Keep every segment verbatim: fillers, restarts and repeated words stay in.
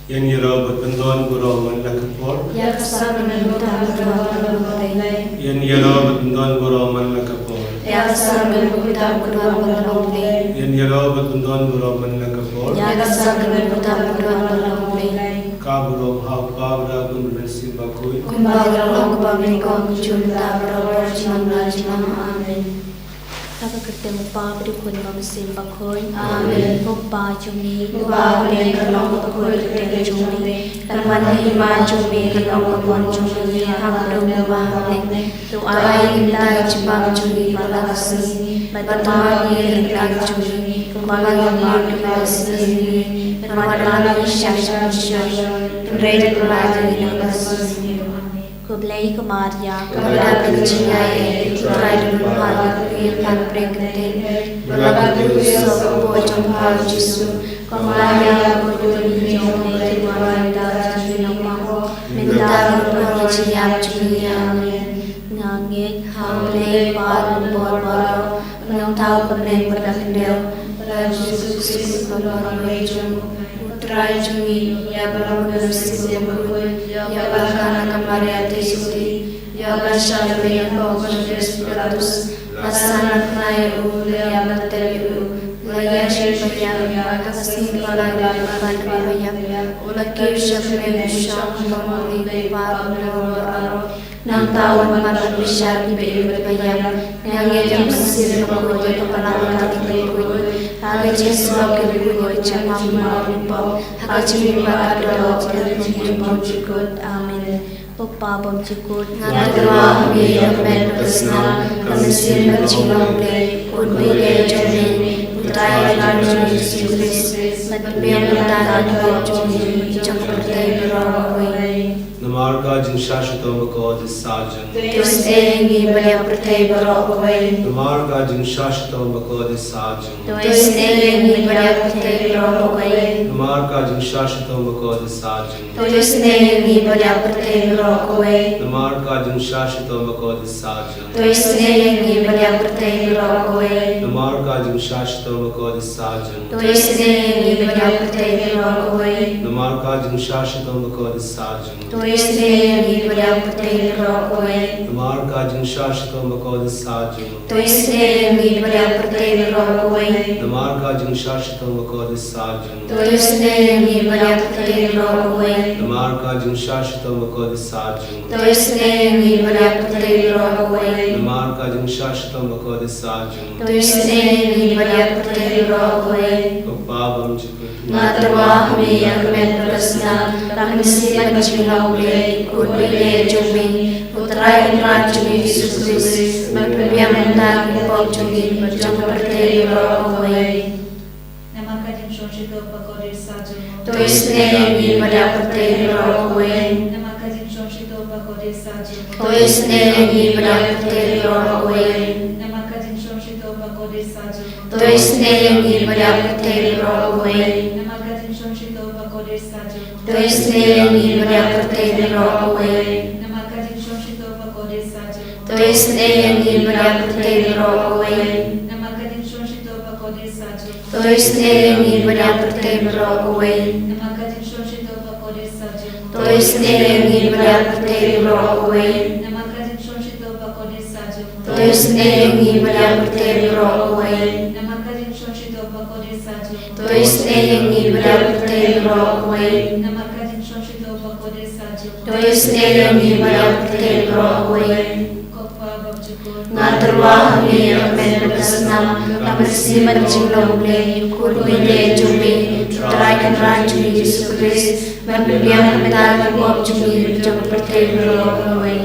Ïa ngi ïaroh bad pyndon baroh man la ka por. Ïa ka sar ka mynsiem ka dwar ba la long dei. Ïa ngi ïaroh bad pyndon baroh man la ka por. Ïa ka sar ka mynsiem ka dwar ba la long dei. Ïa ngi ïaroh bad pyndon baroh man la ka por. Ïa ka sar ka mynsiem ka dwar ba la long dei. Ka burom ha u Kpa bad ha u Khun bad ha u Mynsiem Bakhuid. Kumba ka la long kaba nyngkong, kumjuh mynta, baroh baroh, junom la junom. Amen. Ha ka kyrteng u Kpa bad u Khun bad u Mynsiem Bakhuid. Amen. Ko Kpa jong ngi. Uba ha bneng, ka long kaba khuid ka kyrteng jong me. Kan wan ka hima jong me, kan long ka mon jong me ha ka khyndew kumba ha bneng. To ai ïa ngi mynta ka jingbam jong ngi ba la ka sngi. Bad to map ïa ngi ki ryngkat jong ngi, kumba ngi map ïa ki ba sngewsih ïa ngi. Bad wat la ngi sha ka jingpynshoi, hynrei to pynlait ïa ngi na ka sngi. Khublei ko Maria. Kaba don ka jingaiei, U Trai u don bad phi, phi ïap ha ki kynthei. Bad la ka kyrteng u soh ka buh jong pha u Jisu. Ko Maria, ko Mari jong U Blei, to wan da ka jingïap ma ko. Mynta bad ha ka jingïap jong ngi. Amen. Nga ngeit ha U Blei Kpa Baroh, Nongthaw Kmie bad ka khyndew, bad ha U Jisu Khrist u Khun ba la ïeit jong U Trai jong ngi, ïa ba long da U Mynsiem Bakhuid, ïa ba la kha na ka Maria Theisotti, ïa ba la shah lehbeiñ ha u Pontius Pilatus, la san, la khynnah ïa u, la ïap, la tep ïa u, la ïaishah bad ka ïap, ha ka sngi ba la khyndai la pynban na ka ïap, u la kiew sha ka bneng, u shong ha ka mut u Blei Kpa Baroh. Nangta un wan ban bishar ïa kiba ïeit bad kiba ïap. Nga ngeit ïa U Mynsiem Bakhuid, ïa ka Balang Katholik, ha ka jingsngewbha, ha ka jingim baroh, ha ka jingim ba ka doh, ha ka jingim bymjukut. Amen. Ko Kpa bymjukut, nga tyrwa ha me ïa ka met bad ka snam, ka mynsiem bad ka jinglong U Blei, U Khun ba ïeit jong me, U Trai u Trai jong ngi U Jisu Khrist, bad pynbiang mynta na ka bok jong ngi, jong ka pyrthei baroh kawei. Namar ka jingshah shitom bakordit sa jong. To isynei ïa ngi ban ïap pyrthei baroh kawei. Namar ka jingshah shitom bakordit sa jong. To isynei ïa ngi ban ïap pyrthei baroh kawei. Namar ka jingshah shitom bakordit sa jong. To isynei ïa ngi ban ïap pyrthei baroh kawei. Namar ka jingshah shitom bakordit sa jong. To isynei ïa ngi ban ïap pyrthei baroh kawei. Namar ka jingshah shitom bakordit sa jong. To isynei ïa ngi ban ïap pyrthei baroh kawei. Namar ka jingshah shitom bakordit sa jong. To isynei ïa ngi ban ïap pyrthei baroh kawei. Namar ka jingshah shitom bakordit sa jong. To isynei ïa ngi ban ïap pyrthei baroh kawei. Namar ka jingshah shitom bakordit sa jong. To isynei ïa ngi ban ïap pyrthei baroh kawei. Namar ka jingshah shitom bakordit sa jong. To isynei ïa ngi ban ïap pyrthei baroh kawei. Namar ka jingshah shitom bakordit sa jong. To isynei ïa ngi ban ïap pyrthei baroh kawei. Ko Kpa bymjukut. Nga tyrwa ha me ïa ka met bad ka snam, ka mynsiem bad ka jinglong U Blei, U Khun ba ïeit jong me, U Trai u Trai jong ngi U Jisu Khrist, ban pynbiang mynta ki pop jong ngi, jong ka pyrthei baroh kawei. Namar ka jingshong shitom bakordit sa jong. To isynei ïa ngi ban ïap pyrthei baroh kawei. Namar ka jingshong shitom bakordit sa jong. To isynei ïa ngi ban ïap pyrthei baroh kawei. Namar ka jingshong shitom bakordit sa jong. To isynei ïa ngi ban ïap pyrthei baroh kawei. Namar ka jingshong shitom bakordit sa jong. To isynei ïa ngi ban ïap pyrthei baroh kawei. Namar ka jingshong shitom bakordit sa jong. To isynei ïa ngi ban ïap pyrthei baroh kawei. Namar ka jingshong shitom bakordit sa jong. To isynei ïa ngi ban ïap pyrthei baroh kawei. Namar ka jingshong shitom bakordit sa jong. To isynei ïa ngi ban ïap pyrthei baroh kawei. Namar ka jingshong shitom bakordit sa jong. To isynei ïa ngi ban ïap pyrthei baroh kawei. Namar ka jingshong shitom bakordit sa jong. To isynei ïa ngi ban ïap pyrthei baroh kawei. Namar ka jingshong shitom bakordit sa jong. To isynei ïa ngi ban ïap pyrthei baroh kawei. Ko Kpa bymjukut. Nga tyrwa ha me ïa ka met bad ka snam, ka mynsiem bad ka jinglong U Blei, U Khun ba ïeit jong me, U Trai u Trai jong ngi U Jisu Khrist, ban pynbiang mynta ki pop jong ngi, jong ka pyrthei baroh kawei.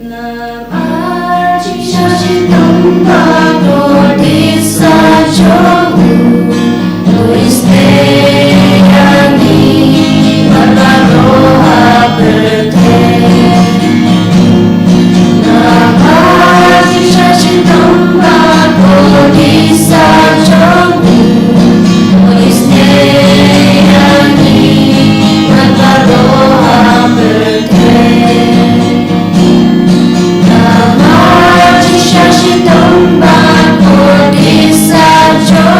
Namar jingshah shitom bakordit sa jong u, to isynei ïa ngi bad baroh ha pyrthei. Namar jingshah shitom bakordit sa jong u, to isynei ïa ngi bad baroh ha pyrthei. Namar jingshah shitom bakordit sa jong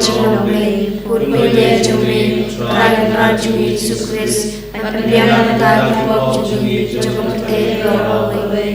Jinglong Blei, bad u Blei jong ngi, Trai Kynrad jong ngi Jisu Khrist, ban pynbiang na ka bynta ki pop jong ngi, jong ka pyrthei baroh kawei.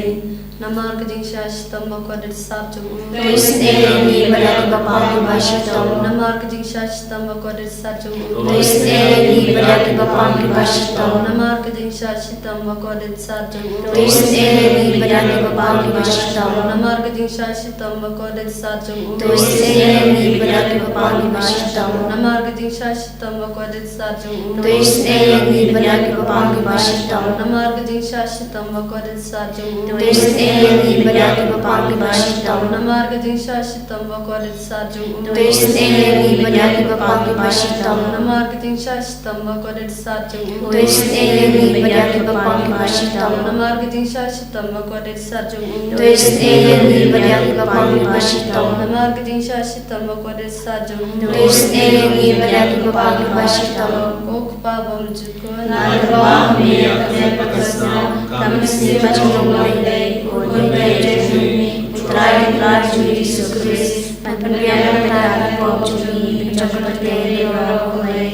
Namar ka jingshah shitom bakordit sat jong u. To isynei ïa ngi bad ïa kiba pang kiba shitom. Namar ka jingshah shitom bakordit sat jong u. To isynei ïa ngi bad ïa kiba pang kiba shitom. Namar ka jingshah shitom bakordit sat jong u. To isynei ïa ngi bad ïa kiba pang kiba shitom. Namar ka jingshah shitom bakordit sat jong u. To isynei ïa ngi bad ïa kiba pang kiba shitom. Namar ka jingshah shitom bakordit sat jong u. To isynei ïa ngi bad ïa kiba pang kiba shitom. Namar ka jingshah shitom bakordit sat jong u. To isynei ïa ngi bad ïa kiba pang kiba shitom. Namar ka jingshah shitom bakordit sat jong u. To isynei ïa ngi bad ïa kiba pang kiba shitom. Namar ka jingshah shitom bakordit sat jong u. To isynei ïa ngi bad ïa kiba pang kiba shitom. Namar ka jingshah shitom bakordit sat jong u. To isynei ïa ngi bad ïa kiba pang kiba shitom. Namar ka jingshah shitom bakordit sat jong u. To isynei ïa ngi bad ïa kiba pang kiba shitom. Ko Kpa bymjukut. Nga la bah ha me ïa ka met bad ka snam, ka mynsiem bad ka jinglong Blei, u Blei jong ngi, u Trai Kynrad jong ngi Jisu Khrist, ban pynbiang na ka bynta ki pop jong ngi, jong ka pyrthei baroh kawei.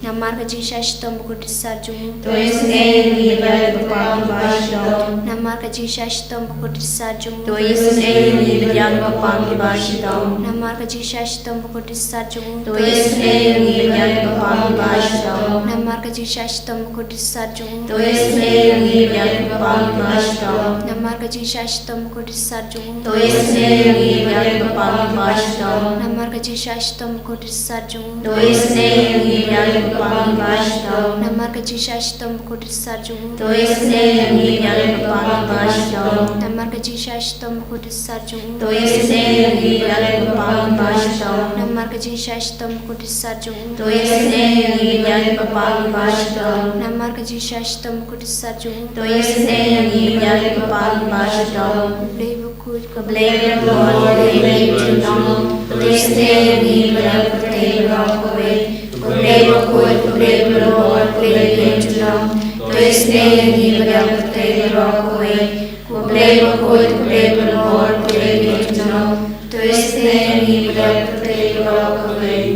Namar ka jingshah shitom bakordit sat jong u. To isynei ïa ngi bad ïa kiba pang kiba shitom. Namar ka jingshah shitom bakordit sat jong u. To isynei ïa ngi bad ïa kiba pang kiba shitom. Namar ka jingshah shitom bakordit sat jong u. To isynei ïa ngi bad ïa kiba pang kiba shitom. Namar ka jingshah shitom bakordit sat jong u. To isynei ïa ngi bad ïa kiba pang kiba shitom. Namar ka jingshah shitom bakordit sat jong u. To isynei ïa ngi bad ïa kiba pang kiba shitom. Namar ka jingshah shitom bakordit sat jong u. To isynei ïa ngi bad ïa kiba pang kiba shitom. Namar ka jingshah shitom bakordit sat jong u. To isynei ïa ngi bad ïa kiba pang kiba shitom. Namar ka jingshah shitom bakordit sat jong u. To isynei ïa ngi bad ïa kiba pang kiba shitom. Namar ka jingshah shitom bakordit sat jong u. To isynei ïa ngi bad ïa kiba pang kiba shitom. Namar ka jingshah shitom bakordit sat jong u. To isynei ïa ngi bad ïa kiba pang kiba shitom. Blei bakhuid, ko Blei ba don bor, ko Blei ba ïeit junom, to isynei ïa ngi bad ïa ka pyrthei baroh kawei. Ko Blei bakhuid, ko Blei ba don bor, ko Blei ba ïeit junom, to isynei ïa ngi bad ïa ka pyrthei baroh kawei. Ko Blei bakhuid, ko Blei ba don bor, ko Blei ba ïeit junom, to isynei ïa ngi bad ïa ka pyrthei baroh kawei.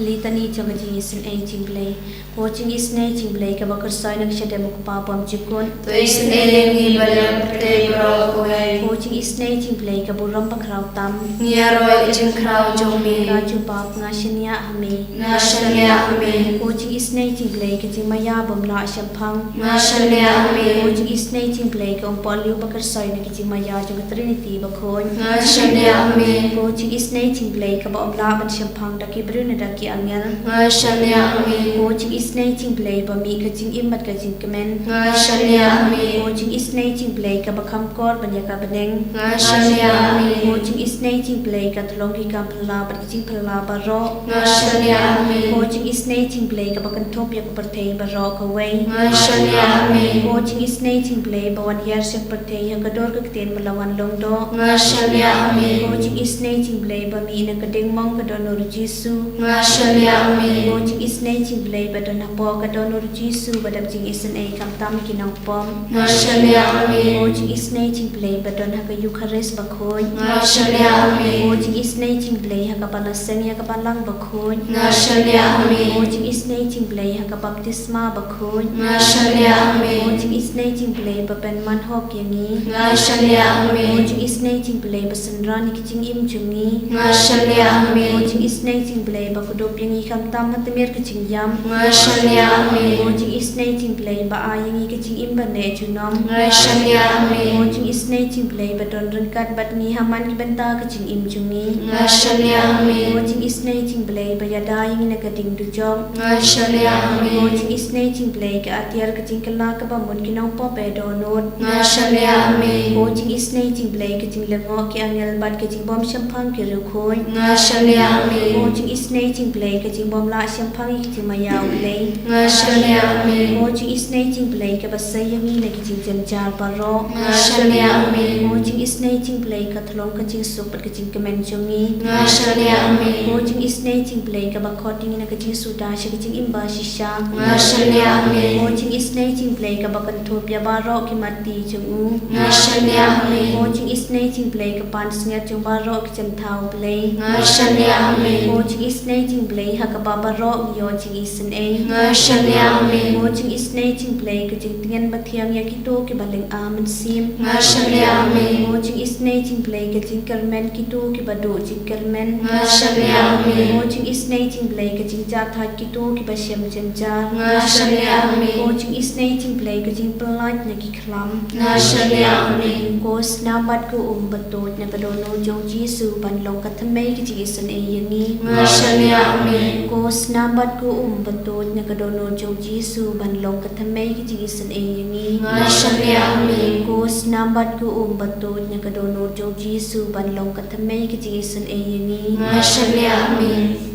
Litani jong ka jingisynei jong u Blei. Ko jingisynei jong u Blei kaba kyrsoi na ka shadem u Kpa bymjukut. To isynei ïa ngi bad ïa ka pyrthei baroh kawei. Ko jingisynei jong u Blei ka burom bakhraw tam. Ngi ïaroh ïa ka jingkhraw jong me. Ka jubab, nga shaniah ha me. Nga shaniah ha me. Ko jingisynei jong u Blei ka jingmaïa bym lah shemphang. Nga shaniah ha me. Ko jingisynei jong u Blei ka umpohliew ba kyrsoi na ka jingmaïa jong ka Trinity bakhuid. Nga shaniah ha me. Ko jingisynei jong u Blei kaba ym lah ban shemphang da ki briew ne da ki angel. Nga shaniah ha me. Ko jingisynei jong u Blei ba mih ka jingim bad ka jingkmen. Nga shaniah ha me. Ko jingisynei jong u Blei kaba kham kor ban ïa ka bneng. Nga shaniah ha me. Ko jingisynei jong u Blei ka tyllong ki kam phylla bad ki jingphylla baroh. Nga shaniah ha me. Ko jingisynei jong u Blei kaba kynthup ïa ka pyrthei baroh kawei. Nga shaniah ha me. Ko jingisynei jong u Blei ba wan hiar sha ka pyrthei ha ka dur ka ktien ba la wan long doh. Nga shaniah ha me. Ko jingisynei jong u Blei ba mih na ka diengmong ka dohnud u Jisu. Nga shaniah ha me. Ko jingisynei jong u Blei ba don hapoh ka dohnud u Jisu ba dap jingisynei khamtam ki nongpop. Nga shaniah ha me. Ko jingisynei jong u Blei ba don ha ka Eukharist bakhuid. Nga shaniah ha me. Ko jingisynei jong u Blei ha kaba la seng ïa ka balang bakhuid. Nga shaniah ha me. Ko jingisynei jong u Blei ha ka baptisma bakhuid. Nga shaniah ha me. Ko jingisynei jong u Blei ba pynman hok ïa ngi. Nga shaniah ha me. Ko jingisynei jong u Blei ba synran ïa ki jingim jong ngi. Nga shaniah ha me. Ko jingisynei jong u Blei ba kdup ïa ngi khamtam ha tmier ka jingïap. Nga shaniah ha me. Ko jingisynei jong u Blei ba ai ïa ngi ka jingim ba neh junom. Nga shaniah ha me. Ko jingisynei jong u Blei ba don ryngkat bad ngi ha man ki bynta ka jingim jong ngi. Nga shaniah ha me. Ko jingisynei jong u Blei ba ïada ïa ngi na ka ding dujok. Nga shaniah ha me. Ko jingisynei jong u Blei ka atiar ka jingkylla kaba mut ki nongpop ba dohnud. Nga shaniah ha me. Ko jingisynei jong u Blei ka jinglyngngoh ki angel bad ka jingbymshemphang ki riewkhuid. Nga shaniah ha me. Ko jingisynei jong u Blei ka jingbymlah shemphang ïa ka jingmaïa u Blei. Nga shaniah ha me. Ko jingisynei jong u Blei kaba sei ïa ngi na ki jingjynjar baroh. Nga shaniah ha me. Ko jingisynei jong u Blei ka tyllong ka jingsuk bad ka jingkmen jong ngi. Nga shaniah ha me. Ko jingisynei jong u Blei kaba khot ïa ngi na ka jingsuda sha ka jingim ba shisha. Nga shaniah, amen. Ko jingisynei jong U Blei kaba kynthup ïa baroh ki matti jong u. Nga shaniah, amen. Ko jingisynei jong U Blei ka pansngiat jong baroh ki jingthaw Blei. Nga shaniah, amen. Ko jingisynei jong U Blei ha kaba baroh ngi ïoh jingisynei. Nga shaniah, amen. Ko jingisynei jong U Blei ka jingtngen bathiang ïa kito kiba lynga mynsiem. Nga shaniah, amen. Ko jingisynei jong U Blei ka jingkyrmen kito kiba duh jingkyrmen. Nga shaniah, amen. Ko jingisynei jong U Blei ka jingjahthait kito kiba shem jynjar. Nga shaniah, amen. Ko jingisynei jong U Blei ka jingpyllait na ki khlam. Nga shaniah, amen. Ko snam bad ko um bad tuid na ka dohnud jong U Jisu ban long ka thymmei ka jingisynei ïa ngi. Nga shaniah, amen. Ko snam bad ko um bad tuid na ka dohnud jong U Jisu ban long ka thymmei ka jingisynei ïa ngi. Nga shaniah, amen. Ko snam bad ko um bad tuid na ka dohnud jong U Jisu ban long ka thymmei ka jingisynei ïa ngi. Nga shaniah, amen.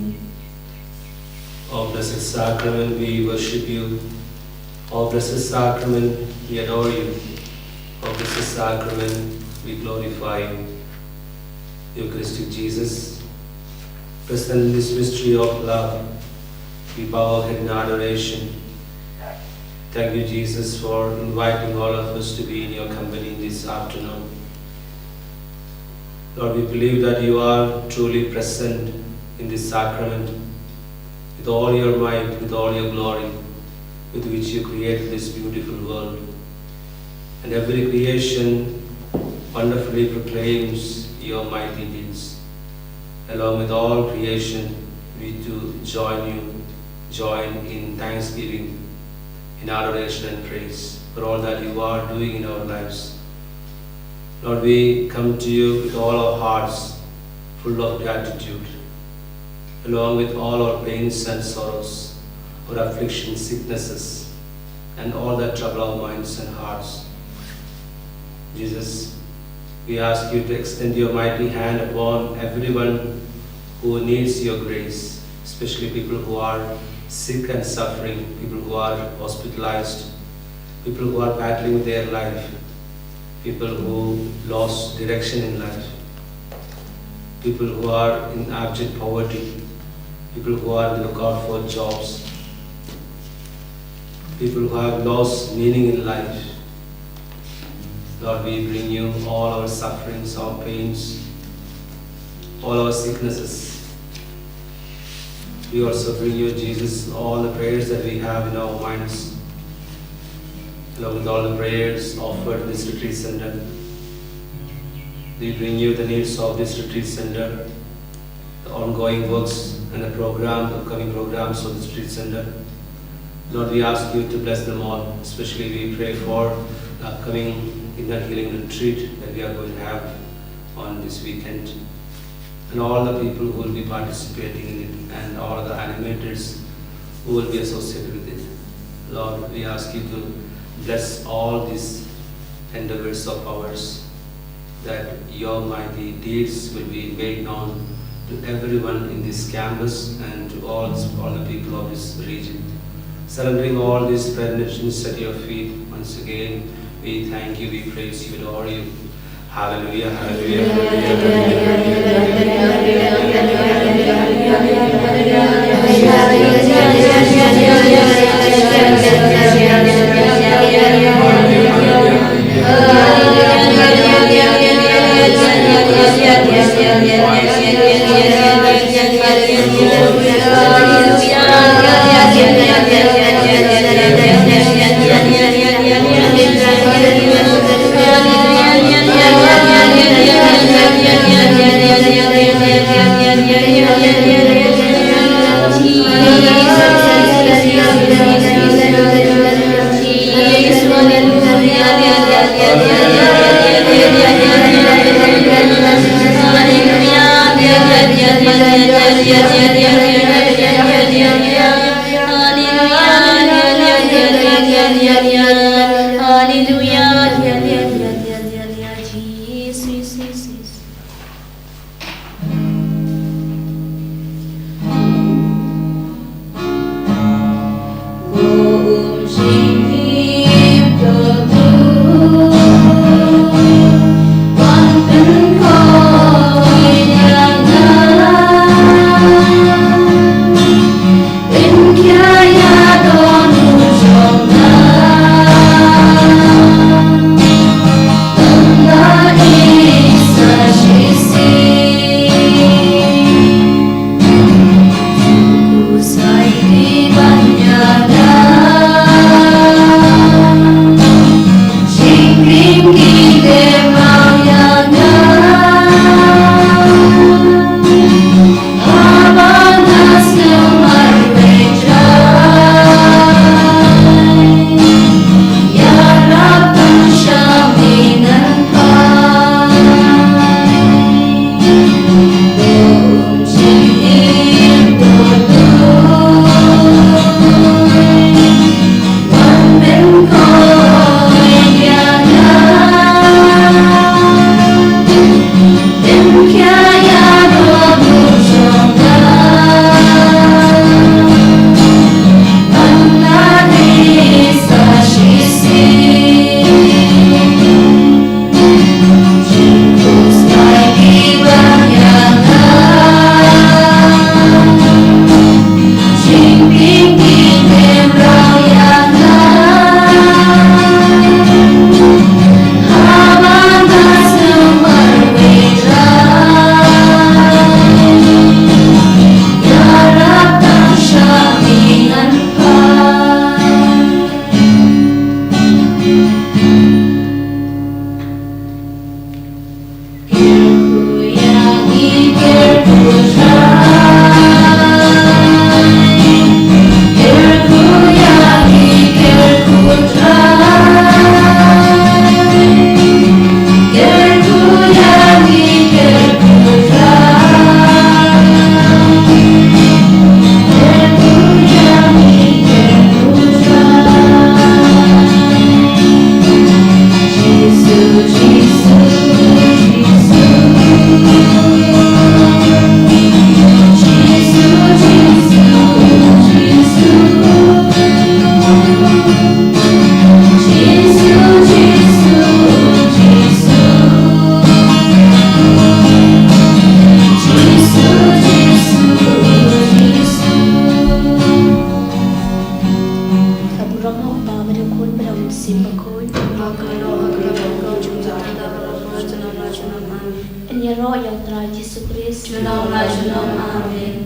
Oh blessed sacrament, we worship you. Oh blessed sacrament, we adore you. Oh blessed sacrament, we glorify you. Eucharistic Jesus, present in this mystery of love, we bow our head in adoration. Thank you, Jesus, for inviting all of us to be in your company this afternoon. Lord, we believe that you are truly present in this sacrament with all your might, with all your glory, with which you created this beautiful world. And every creation wonderfully proclaims your mighty deeds. Along with all creation, we too join you, join in thanksgiving, in adoration and praise for all that you are doing in our lives. Lord, we come to you with all our hearts full of gratitude, along with all our pains and sorrows, our afflictions, sicknesses, and all that trouble our minds and hearts. Jesus, we ask you to extend your mighty hand upon everyone who needs your grace, especially people who are sick and suffering, people who are hospitalized, people who are battling with their life, people who lost direction in life, people who are in abject poverty, people who are on the lookout for jobs, people who have lost meaning in life. Lord, we bring you all our sufferings, our pains, all our sicknesses. We also bring you, Jesus, all the prayers that we have in our minds, along with all the prayers offered in this retreat center. We bring you the needs of this retreat center, the ongoing works and the program, the upcoming programs of this retreat center. Lord, we ask you to bless them all. Especially we pray for the upcoming inner healing retreat that we are going to have on this weekend, and all the people who will be participating in it, and all the animators who will be associated with it. Lord, we ask you to bless all these endeavors of ours, that your mighty deeds will be made known to everyone in this campus and to all, all the people of this region. Surrendering all these prayer intentions at your feet, once again, we thank you, we praise you, adore you. Hallelujah, hallelujah, hallelujah, hallelujah. Ram ha u Kpa bad ha u Khun bad ha u Mynsiem Bakhuid. Ba ka long ha ka por jong ka jong ka. Ngi ïaroh ïa u Trai Jisu Khrist. Junom la junom. Amen.